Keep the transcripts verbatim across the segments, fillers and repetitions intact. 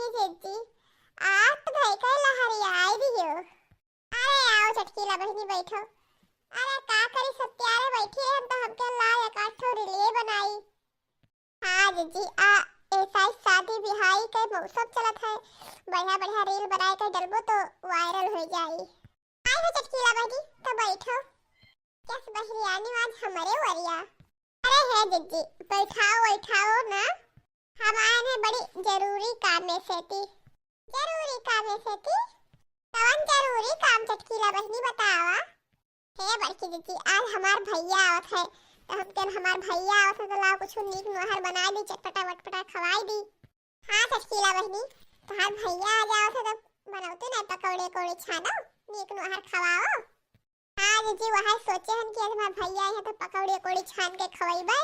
जिज्जी, आज तो भाई का लहरिया आई दियो। अरे आओ चटकीला बहिनी बैठो। अरे का करी सत्यारे बैठी है, हम तो हमके ला एक आध ठो रीलिये बनाई। हाँ जिज्जी, आ ऐसा ही शादी बिहाई के मौसम चलत है, बढ़िया बढ़िया रील बनाए के डलबो तो वायरल हो जाई। आई हो चटकीला बहिनी, तो बैठो। कस बहरियानी आज हमरे वरिया। अरे हे जिज्जी, बैठाओ बैठाओ ना, हम आए हैं बड़ी जरूरी काम में सेती। जरूरी काम में सेती? कौन जरूरी काम चटकीला बहिनी बतावा? हे बड़की जिज्जी, आज हमार भैया आवत है, तो हम कहेन हमार भैया आवत है तो लाओ कुछ नीक नोहर बनाई दी, चटपटा वटपटा खवाई दी। हाँ चटकीला बहिनी, तोहार भैया आ जाओ थे तो बनौते ना पकौड़े कौड़े छानो, नीक नोहर खवाओ। हाँ जिज्जी, वह सोचे हन कि आज हमार भैया आए हैं तो पकौड़े कौड़े छान के खवैबे।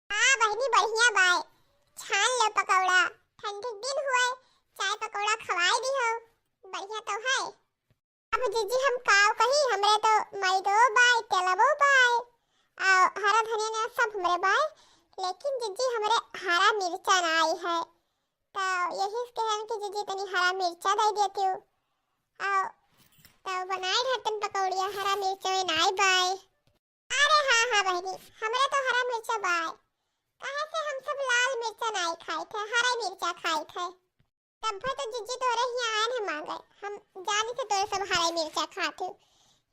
हाँ बहिनी बढ़िया बाय, छान लो पकौड़ा, ठंडी दिन हुए, चाय पकौड़ा खवाई दी हो, बढ़िया तो है। अब जिज्जी हम काव कही, हमरे तो मैदो बाय, तेलबो बाय, आ हरा धनिया ने सब हमरे बाय, लेकिन जिज्जी हमरे हरा मिर्चा नाई है, तो यही से कहन कि जिज्जी तनी हरा मिर्चा दे देती हूँ, आ तो बनाए रहतन पकौड़िया, हरा मिर्चा नाई बाय। अरे हाँ हाँ बहिनी, हमरे तो हरा मिर्चा बाय, काहे से हम सब लाल मिर्चा नाई खाई थे, हरा मिर्चा खाई थे। तब तो जिज्जी तोरे ही आयन है मांगे, हम जानी थे तोरे सब हरा मिर्चा खाते हो,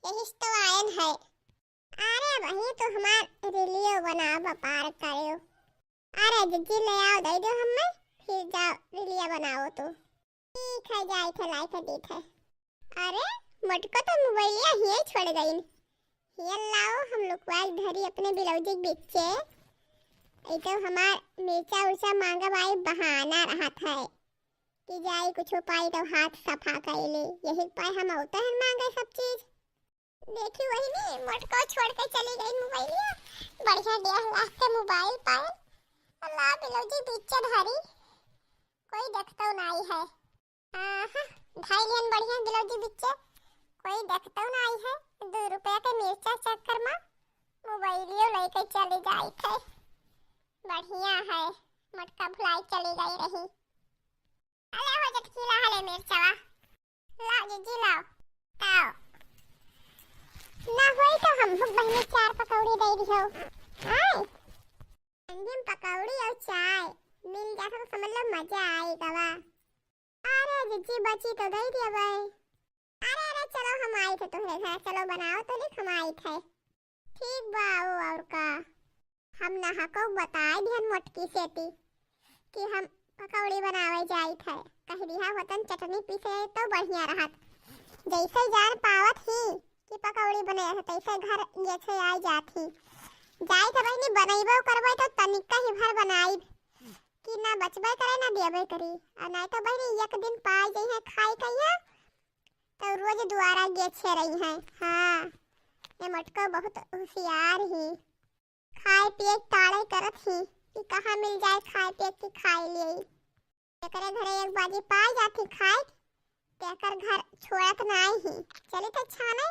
यही से तो आयन है। अरे वही तो हमार रीलियो बना व्यापार करो। अरे जिज्जी ले आओ, दे दो हमें, फिर जाओ रीलिया बनाओ तो। ठीक है, जाई थे, लाई थे, दी थे। अरे मोटको तो मोबाइलिया हिये छोड़ गईन। हिये लाओ, हम लुकवाई धरी अपने ब्लाउज के बीचे। ई तो हमार मिर्चा उर्चा मांगब आई बहाना रहत है कि जाई कुछ पाई तो हाथ सफा कैली, यही पाए हम औते हैं मांगे सब चीज। देखी वहिनी, मोटको छोड़ के चली गई मोबाइलिया। बढ़िया डेढ़ लाख के मोबाइल पाए। अल्लाह ब्लाउज बीचे धरी, कोई देखतो नाई है। आहा, धाई लिहन बढ़िया ब्लाउज बीचे, कोई देखतो नाई है। दो रुपया के मिर्चा चक्कर में मोबाइलियो लेके चली जाई थे। बढ़िया है, मोटका भुलाई चली गई रही। अले हो चटकीला, हले मिर्चवा। लाओ जिज्जी, लाओ। आओ। ना होई तो हम लोग बहिनी चार पकौड़ी दे दियो। आय। ठंडी में पकौड़ी और चाय मिल जाता तो समझ लो मजा आई गवा। अरे जिज्जी बची तो दे दिया भाई। अरे, अरे, चलो हम आई थे तोहरे घर, चलो बनाओ तो लिख हम आई थे। ठीक बा, आओ, और का? हम नहको बताए दिहन मोटकी सेती कि हम पकौड़ी बनावे जाई थे। कह दिहा होतन चटनी पीसे तो बढ़िया रहत। जैसे जान पावत ही कि पकौड़ी बने है, तैसे घर गेछे आई जात ही। जाई थे बहिनी, बनैबो करबे तो तनिका ही भर बनाई कि ना बचबे करे ना देबे करी। और नहीं तो बहिनी एक दिन पाई जइहे खाई कहिया तो रोज दुआरा गेछे रही हैं। हाँ, ये मोटको बहुत होशियार ही। खाए पिए के ताड़े करत ही कि कहाँ मिल जाए खाए पिए के खाए लिए। एकरे घरे एक बाजी पाई जाती खाए, तेकर घर छोड़त नाई ही। चली तो छाने,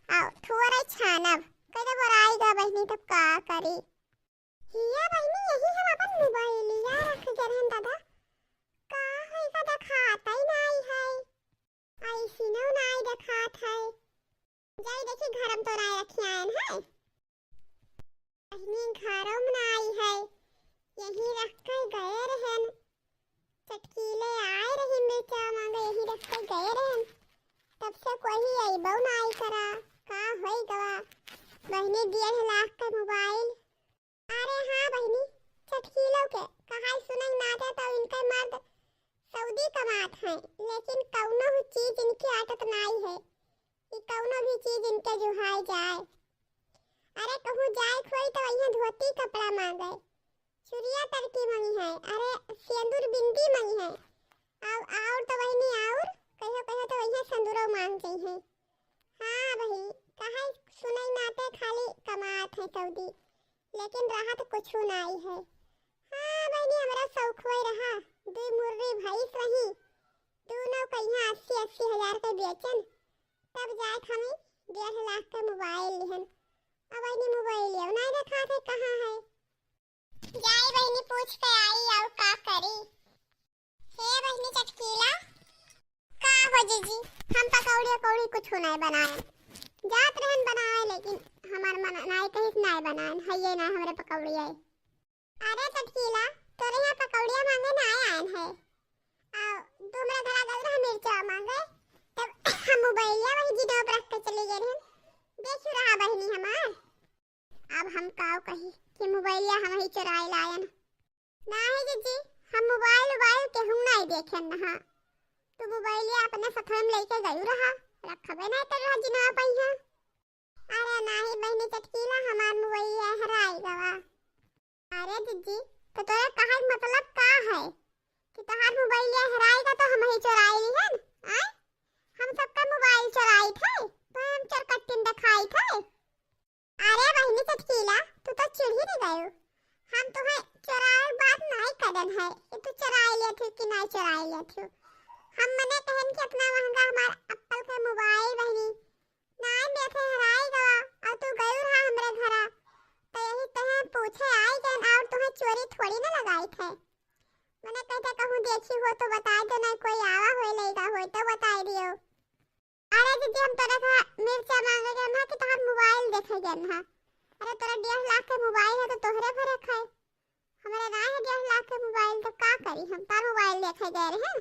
आओ थोड़े छानब। कह दे बोराई गा बहिनी, तब का करी? हिया बहिनी, यही हम अपन मोबाइलिया रख गए रहन दादा। का है का देखात ही नाई है। ऐसिनो नाई देखात है। जाई देखी घरम तो नाई रखी आयन है। बहिनी घरम नाई है। यही रख के गए रहन। चटकीले आए रही मिर्चा मांगे, यही रख के गए रहन। तब से कोई अइबो नाई करा। का होई गवा? बहिनी डेढ़ लाख का मोबाइल। अरे हाँ बहिनी, चटकीलो के कहाई सुनाई ना दे तो इनके मर्द सऊदी कमात हैं, लेकिन कौनो भी चीज इनके आटत नाई है कि कौनो भी चीज इनके जुहाई जाए। अरे कहूँ जाए खोई तो वहीं धोती कपड़ा मांगे, चुरिया तरकी मांगी है, अरे सेंदूर बिंदी मांगी है, और, और तो बहिनी और कहो कहो तो वहीं सेंदूरो मांग जाई है। हाँ बहिनी, कहाई सुनाई नाते खाली कमात है सऊदी, लेकिन रहत कुछु नाई है। हाँ बहिनी, हमरा शौक होए रहा, दुई मुर्री भैंस रही, दोनों कहिया अस्सी अस्सी हजार के बेचन, तब जाए हमें डेढ़ लाख के मोबाइल लिहन। अब बहिनी मोबाइल ये नाई रखा थे कहाँ है? जाई बहिनी पूछ के आई और का करी। हे बहिनी चटकी जी, हम पकौड़ी अकौड़ी कुछ नाय बनाएन। जात रहन बनाए, लेकिन हमार मन नाय कहिस नाय बनाएन, हइये नाय हमरे पकौड़ी आए। अरे चटकीला, तोरे यहाँ पकौड़िया मांगे नाय आएन है। आ, तू हमरा घरा गल रहा मिर्चा मांगे, तब हम मोबाइलिया वही जिनवा पर रख के चली गए रहन। देखियो रहा बहिनी हमार। अब हम काव कही कि मोबाइलिया हम ही चुराए लायन। नाही जीजी, हम मोबाइल उबाइल केहू नाही देखेन हा। तू मोबाइलिया अपने सथवे में लेके गयू रहा, रखबे नाही कर रहा जिनवा पइहाँ। अरे नाही बहिनी चटकीला, हमार मोबाइलिया हेराई गवा। अरे जीजी, तो तोरे कहे के मतलब का है कि तोहार मोबाइलिया हेराई गा तो हम ही चुराई लिहन? आय, हम सबका मोबाइल चुराई थे, तो हम चोरकट्टिन देखाई थे। अरे बहिनी चटकीला, तू तो चिढ़ी नहीं गयो। हम तुम्हें चुराए बात नहीं करन है कि तू चुराए लेत हो कि नहीं चुराए लेत हो। हम मने कहन कि इतना महंगा हमार एप्पल के मोबाइल बहिनी नाय देखे हराई गवा, और तू गयू रहा हमरे घरा, तो यही तहे पूछे आई गन, और तुम्हें चोरी थोड़ी ना लगाई थे। मने कहते कहूँ देखी हो तो बताई दो, नहीं कोई आवा होए लइगा होए तो बताई दियो। अरे दीदी, हम तोरे से मिर्चा मांगे गए ना कि तोहार मोबाइल देखे गए ना। अरे तोरा डेढ़ लाख के मोबाइल है तो तोहरे भरे खाए, हमरे ना है डेढ़ लाख के मोबाइल, तो का करी हम, तार मोबाइल देखे गए रहे।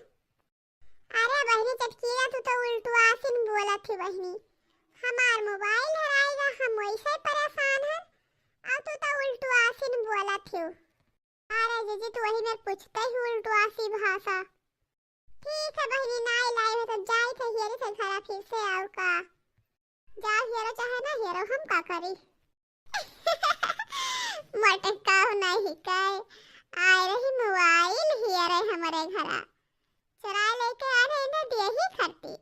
अरे बहिनी चटकीला, तू तो उल्टुआसिन बोलत ही बहिनी, हमार मोबाइल हराई गा, हम वैसे परेशान हन, और तू तो उल्टुआसिन बोलत ही। अरे जीजी, तू वही में पूछते ही उल्टुआसी भाषा। ठीक है बहिनी, नाय लाई हो तो जाई थे हियरे से घरा फिर से, और का। जाओ हियरो चाहे ना हियरो, हम का करी। मटकाओ नहीं कहे, आए रही मोबाइल हियरे हमरे घरा। चुराए लेके आ रहे ना देही खरती।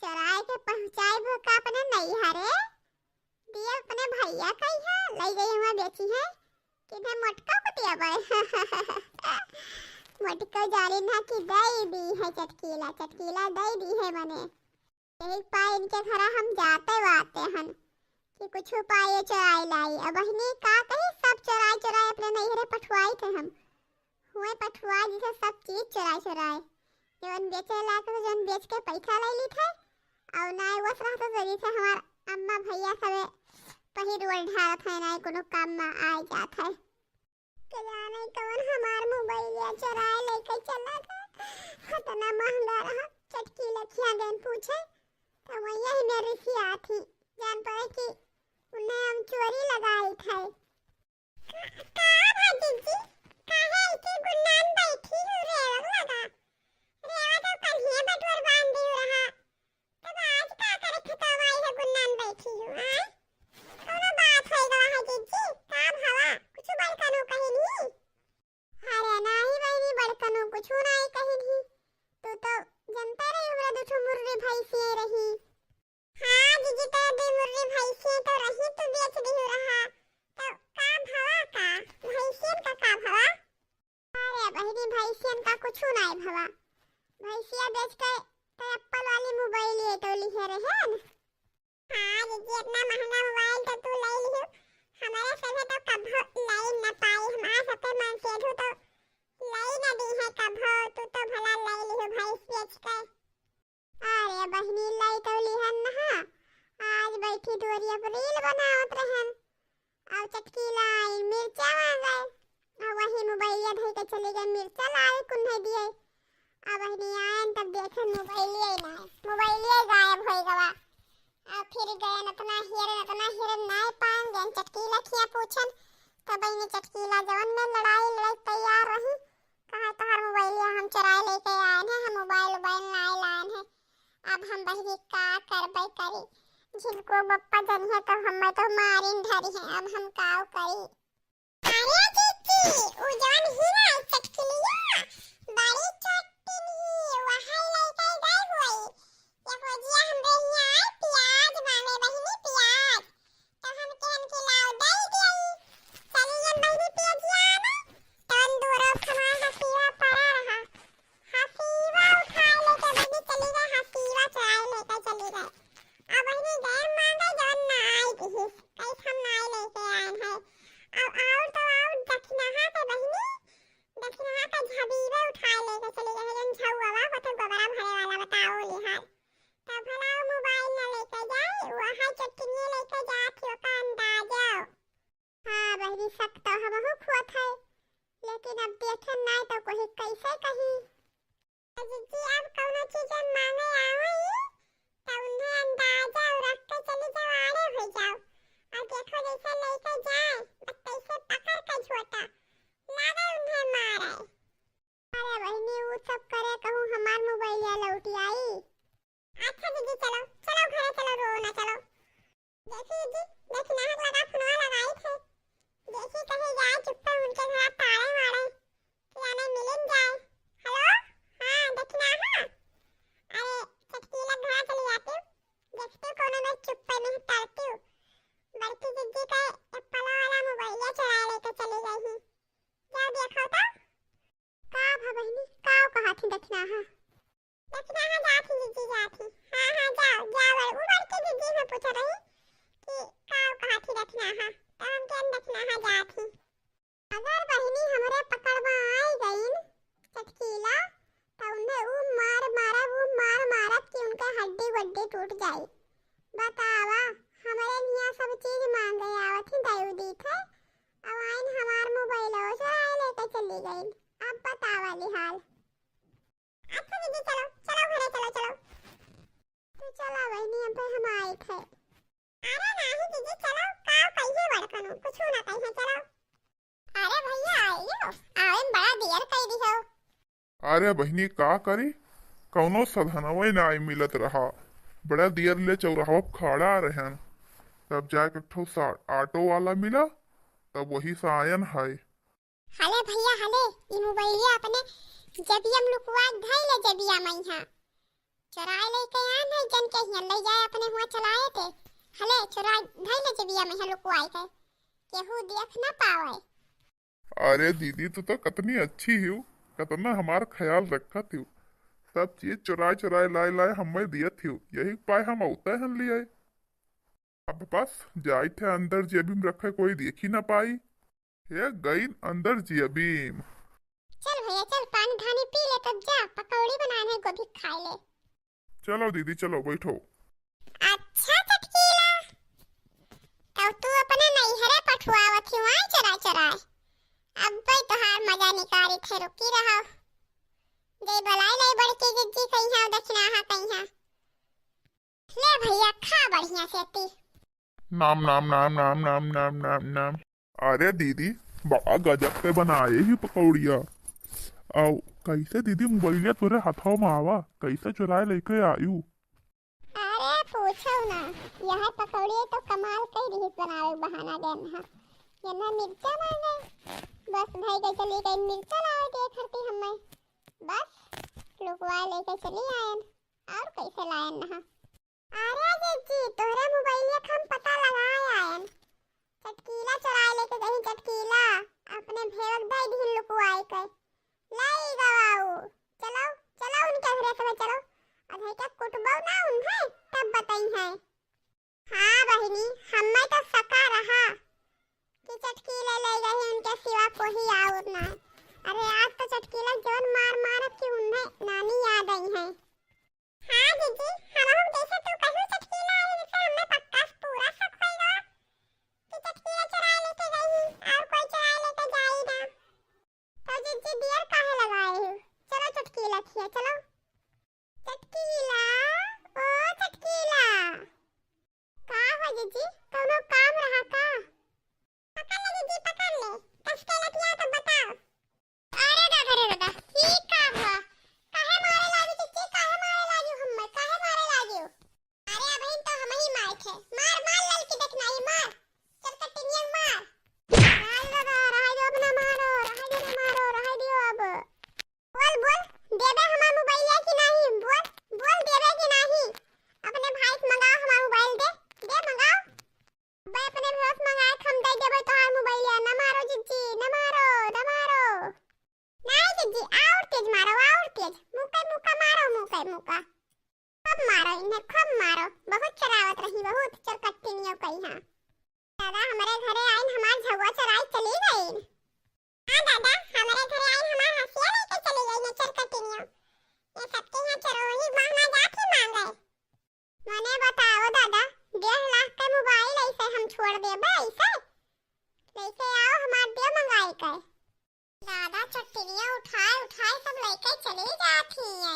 चुराए के पहुँचाए भो का अपने नैहरे। दिए अपने भैया कही है, लई गई हुआ बेची है। किन्हें मोटका को दिया बाय। मोटका जाने ना कि दई दी है चटकीला, चटकीला दई दी है मने। यही पाए इनके घरा हम जाते वाते हन कि कुछ पाए चुराए लाई। अब बहिनी का कही, सब चुराए चुराए अपने नैहरे पठवाई थे हम। हुए पठवाई जैसे सब चीज चुराए चुराए। जवन बेचे लायक हो, जवन बेच के पैसा ले ली थे। और ना वस रहता जरी से हमार अम्मा भैया सबे पहिर ओढ़ ढारत है, ना कोनो काम में आए जात है। के जाने कवन हमार मोबाइलिया चुराए लेके चला गए। इतना महंगा रहा, चटकीला खिया गन पूछे, तो वही में रिसिया थी। जान पड़े कि उन्हें हम चोरी लगाई थे। का, का भा जीजी, काहे ऐसे गुन्नान बैठी हूँ, रेवक लगा? रेवा तो कल ही बटुअर बांध दियो रहा। तब आज का करे खतवाई है गुन्नान बैठी हूँ, आय? कौनो बात होई गवा है जीजी? का भवा? कुछ बड़कनो कही नहीं? अरे नाही बहिनी, बड़कनो कुछ नाही कही नहीं। तू तो जनता रही हमरा दू ठो मुर्री भैंसिए रही। हाँ जीजी, तो दू मुर्री भैंसिए तो रही, तू बेच दिहु रहा। तो का भवा का? भैंसियन का का भवा? अरे बहिनी, भैंसियन का कुछ नाही भवा। भैंसिया बेच के तो एप्पल वाली मोबाइल ये तो लिहे रहे न। हाँ जीजी, इतना महंगा मोबाइल तो तू ले लिहू, हमारे सभे तो कभो ले न पाई, हमारे सबके मन से एठू तो ले न दी है कभो, तू तो भला ले लिहू भैंस बेच के। अरे बहिनी, ले तो लिहन हा, आज बैठी दुआरिया पर रील बनावत रहन। अब चटकीला आई मिर्चा मांगे, अब वही मोबाइलिया धई के चली गई मिर्चा लावे कुन्हे दिए। अब बहिनी आयन तब देखे मोबाइलिया ही ना है, मोबाइलिया ही गायब होई गवा। अब फिर गयन इतना हेरन, इतना हेरन नाय पान गयन चटकीला खिया पूछन। तब बहिनी चटकीला जवन में लड़ाई लड़ाई तैयार रही, कहा तोहार मोबाइलिया हम चुराए लेके आयन है, हम मोबाइल उबाइल नाय लायन है। अब हम बहिनी का करबे करी, झिनको बप्पा जनिहे तो हमें तो मारिन धरी है, अब हम काव करी। अरे जीजी, उ जवन ही ना चटकिलिया, बड़ी चट्टिन ही, वही लइके गई हुई। ये भौजिया हमरे हियाँ आई प्याज मांगे बहिनी प्याज, तो हम कहन कि लाओ दई देई। चली गन बहिनी प्याजिया में, तवन दूरो हमार हसीवा पड़ा रहा। हसीवा उठाए लेके बहिनी चली गई, हसीवा चुराए लेके चली गई। अब बहिनी गैर मांगे जवन ना आई दिहिस, कैस हम ना आई लेके आयन है। अब और तो और दखिनहा से बहिनी अब देखे नाई तो कोई कैसे कही। जिज्जी, अब कौनो चीज मांगे आवई, त उन्हें अंदाजा और रख के चली जाओ, आड़े हो जाओ। और देखो जैसे लेके जाए, बस तैसे पकड़ के झोटा, लागे उन्हें मारे। अरे बहिनी, उ सब करे कहूँ हमार मोबाइलिया लौटी आई। अच्छा दीदी, चलो, चलो घरे चलो, रो ना, चलो। देखी दीदी, देखी नाहक लगा फोनवा लगाई थे। देखी कहीं जाए चुप्पे उनके घर ताले मारे, कि आने मिलन जाए। हेलो, हाँ, देखी ना, हाँ। अरे, चटकीला घर चली जाती, देखती कोनो में चुप्पे में तरती। बड़की दीदी का एप्पल वाला मोबाइलिया चुरा लेके चली गई ही। जाओ देखो तो। का भा बहिनी, का कहा थी देखना, हाँ? देखना हाँ जात ही जीजी जात ही। हाँ, हाँ, जाओ, जाओ, बड़-, उ बड़की जीजी से पूछा रही कि का कहा थी देखना हाँ, तो हम केन देखना हाँ जात ही। अगर बहिनी हमरे पकड़ में आई गईन चटकीला, तो उन्हें उ मार मारब, उ मार मारब कि उनके हड्डी वड्डी टूट जाई। बतावा, हमरे हियाँ सब चीज मांगे आवत ही, दई दीत है, अब आइन हमार मोबाइल चुराए लेके चली गईन। अब बतावा ली हाल। अच्छा दीदी, चलो, चलो घरे, चलो, चलो। तू चला बहिनी, अब हम आइत है। अरे नाही दीदी, चलो, का कहिए बड़कनो, कुछ ना कहिए, चलो। अरे भैया, आइयो, आवे में बड़ा देर कई दिहो। अरे बहिनी, का करी, कौनो सधनवे नाई मिलत रहा। बड़ा देर ले चौराहा पे खड़ा रहन, तब जाके एक ठो सा-, ऑटो वाला मिला, तब वही से आयन है। हले भैया, हले, ई मोबाइलिया अपने जबिया में लुकवा के धइले, जबिया में इहाँ। चुराए लेके आन है, जन के हियाँ ले जाए, अपने हुआँ चलाए थे। हले, चुराए धइले जबिया में इहाँ लुकवाए के, केहू देख ना पावे। अरे दीदी, तू तो कतनी अच्छी हिउ, कतना हमार ख्याल रखत हिउ। सब चीज चुराए चुराए लाए लाए हमें दियत हिउ, यही पाए हम औते हन लियाए। अब बस जाइत है अंदर जेबी में रखे, कोई देखी ना पाई। हे गईन अंदर जेबी में। चल भैया चल, पानी धानी पी ले, तब जा पकौड़ी बनाए हैं, गोभी खाए ले। चलो दीदी चलो, बैठो। अच्छा चटकीला, तब तू अपने नैहरे पठुआवत ही वहाँ चुराए चुराए। अब भाई तोहार मजा निकारी थे, रुकी रहो। जय बलाई लाई बड़की जिज्जी कहीं है, दक्षिणा कहीं है। ले भैया, खा बढ़िया से ती। नाम, नाम, नाम। अरे दीदी, बड़ा गजब के बनाए ही पकौड़िया। आओ, कैसे दीदी मोबाइलिया तोरे हाथों में आवा? कैसे चुराए लेके आयु? अरे पूछो ना, यह पकौड़िया तो कमाल कई रही बनावे बहाना देन हा। ये ना मिर्चा मांगे, बस भाई के चली गई मिर्चा लावे के खरती हमें। बस लुकवा लेके चली आयन, और कैसे लायन ना। अरे जिज्जी, तोहरे मोबाइलिया के हम पता लगाए आयन। चटकीला चुराए लेके गई, चटकीला। अपने भेवक दे दिहिन लुकुआए के। लाई गवाऊ। चलो, चलो उनके घरे से चलो। अधे के कुटबो ना उन्हें, तब बताई है। हाँ बहिनी, हमें तो सका रहा कि चटकीला ले गई, उनके सिवा कोई और ना। अरे आज तो चटकीला जौन मार मारब कि उन्हें नानी याद आई है। हाँ जीजी, हमहू जैसे तू कहू चटकीला आई, जैसे हमें पक्का पूरा शक होई गवा कि चटकीला चुराए लेके गई ही और कोई चुराए लेके जाई ना। तो जीजी देर काहे लगाए हो? चलो चटकीला खिया, चलो। चटकीला, ओ चटकीला। का हो जीजी, कौनो काम रहा का? पकड़ ले जीजी, पकड़ ले। कस के लठिया तो बताओ। अरे दादा रे दादा, ई का हुआ? काहे मारे लागी जीजी, काहे मारे लागी हम्मे, काहे मारे लागी? अरे अबहिन तो हमही मार थे। मार, मार ललकी देखना ही, मार। चल कटिनिया मार। मार दादा, रहे दो, अब ना मारो, रहे दो, ना मारो, रहे दियो अब। बोल, बोल, देबे हमार मोबाइलिया कि नाही? बोल, बोल, देबे कि नाही? अपने भाई से मंगाओ हमार मोबाइल, दे, दे, मंगाओ। अबे अपने भाई से मंगाए, हम दे देबे तोहार मोबाइलिया। न मारो जिज्जी, न मारो, न मारो। नाही जिज्जी, और तेज मारो, और तेज। मुके मुका मारो, मुके मुका। खूब मारो इन्हें, खूब मारो। बहुत चलावत रही, बहुत चरकट्टी नियो कही हाँ। दादा, हमरे घरे आइन, हमार झउआ चराई चली गई। हाँ दादा, हमरे घरे आइन, हमार हंसिया लेके चली गई ने चरकटिनिया। ये सबके यहाँ चरोही बहना जाके मांगे। मने बताओ दादा, डेढ़ लाख के मोबाइल ऐसे हम छोड़ देबे ऐसे? लेके आओ हमार देव मंगाई के। ना दादा चट्टिनिया उठाए उठाए सब लइके चली जात ही है।